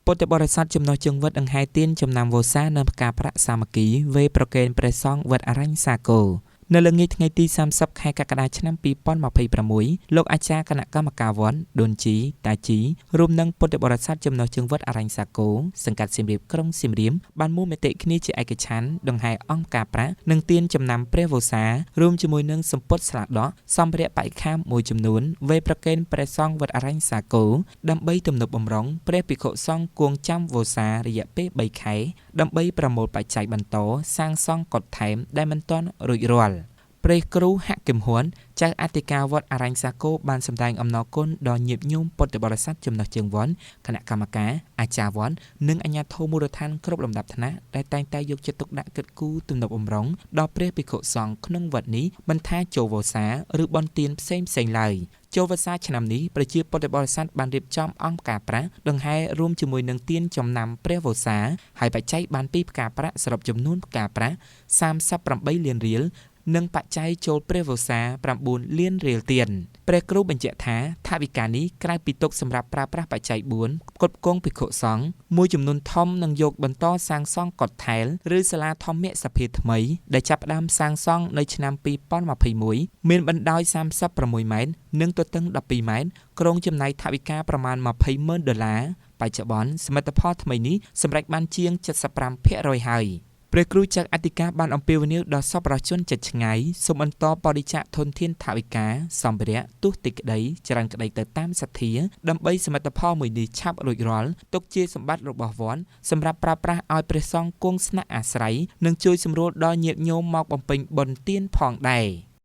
ពុទ្ធបរិស័ទចំណុះជើងវត្តដង្ហែទៀនចំណាំវស្សានិងផ្កាប្រាក់សាមគ្គីវេប្រកេនព្រះសង្ឃវត្តអរញ្ញសាគរនៅល្ងាចថ្ងៃទី30ខែកក្កដាឆ្នាំ2026លោកអាចារ្យគណៈកម្មការវត្តដូនជីតាជីរួមនឹងពុទ្ធបរិស័ទចំណុះជើងវត្តអរញ្ញសាគរសង្កាត់សៀមរាបក្រុងសៀមរាបបានមូលមតិគ្នាជាឯកច្ឆន្ទដង្ហែអង្គការប្រាក់និងទៀនចំណាំព្រះវស្សារួមជាមួយនឹងសម្ពុតស្លាដកសម្ភារៈបរិក្ខារមួយចំនួនវេប្រកេនព្រះសង្ឃវត្តអរញ្ញសាគរដើម្បីទំនុកបំរុងព្រះភិក្ខុសង្ឃគួងចាំវស្សារយៈពេល3ខែដើម្បីប្រមូលបច្ច័យបន្តសាងសង់កុដិថែមដែលមិនទាន់រួចរាល់។ព្រះគ្រូហគឹមហ៊ុនចៅអធិការវត្តអរញ្ញសាគរបានសម្ដែងអំណរគុណដល់ញាតិញោមពុទ្ធបរិស័ទចំណុះជើងវត្តគណៈកម្មការអាចារ្យវត្តនិងអាជ្ញាធរមូលដ្ឋានគ្រប់លំដាប់ថ្នាក់ដែលតែងតែយកចិត្តទុកដាក់គិតគូរទំនុកបំរុងដល់ព្រះភិក្ខុសង្ឃក្នុងវត្តនេះមិនថាចូលវស្សាឬបុណ្យទានផ្សេងផ្សេងឡើយចូលវស្សាឆ្នាំនេះប្រជាពុទ្ធបរិស័ទបានរៀបចំអង្គផ្កាប្រាក់ដង្ហែរួមជាមួយនឹងទៀនចំណាំព្រះវស្សាហើយបច្ច័យបានពីផ្កាប្រាក់សរុបចំនួនផ្កាប្រាក់38លានរៀលនិងបច្ច័យចូលព្រះវស្សា9លានរៀលទៀតព្រះគ្រូបញ្ជាក់ថាថវិកានេះក្រៅពីទុកសម្រាប់ប្រើប្រាស់បច្ច័យ4ផ្គត់ផ្គង់ភិក្ខុសង្ឃមួយចំនួនធំនឹងយកបន្តសាងសង់កុដិថែលឬសាលាធម្មសភាថ្មីដែលចាប់ផ្ដើមសាងសង់នៅឆ្នាំ2021មានបណ្ដោយ36ម៉ែត្រនិងទទឹង12ម៉ែត្រក្រុងចំណាយថវិកាប្រមាណ20ម៉ឺនដុល្លារបច្ចុប្បន្នសមិទ្ធផលថ្មីនេះសម្រេចបានជាង75%ហើយព្រះគ្រូចៅអធិការបានអំពាវនាវដល់សប្បុរសជនចិត្តឆ្ងាយសូមបន្តបរិច្ចាគធនធានថវិកាសម្ភារៈទោះតិចក្តីច្រើនក្តីទៅតាមសទ្ធាដើម្បីសមិទ្ធផលមួយនេះឆាប់រួចរាល់ទុកជាសម្បត្តិរបស់វត្តសម្រាប់ប្រើប្រាស់ឲ្យព្រះសង្ឃគង់ស្នាក់អាស្រ័យនិងជួយសម្រួលដល់ញាតិញោមមកបំពេញបុណ្យទានផងដែរ។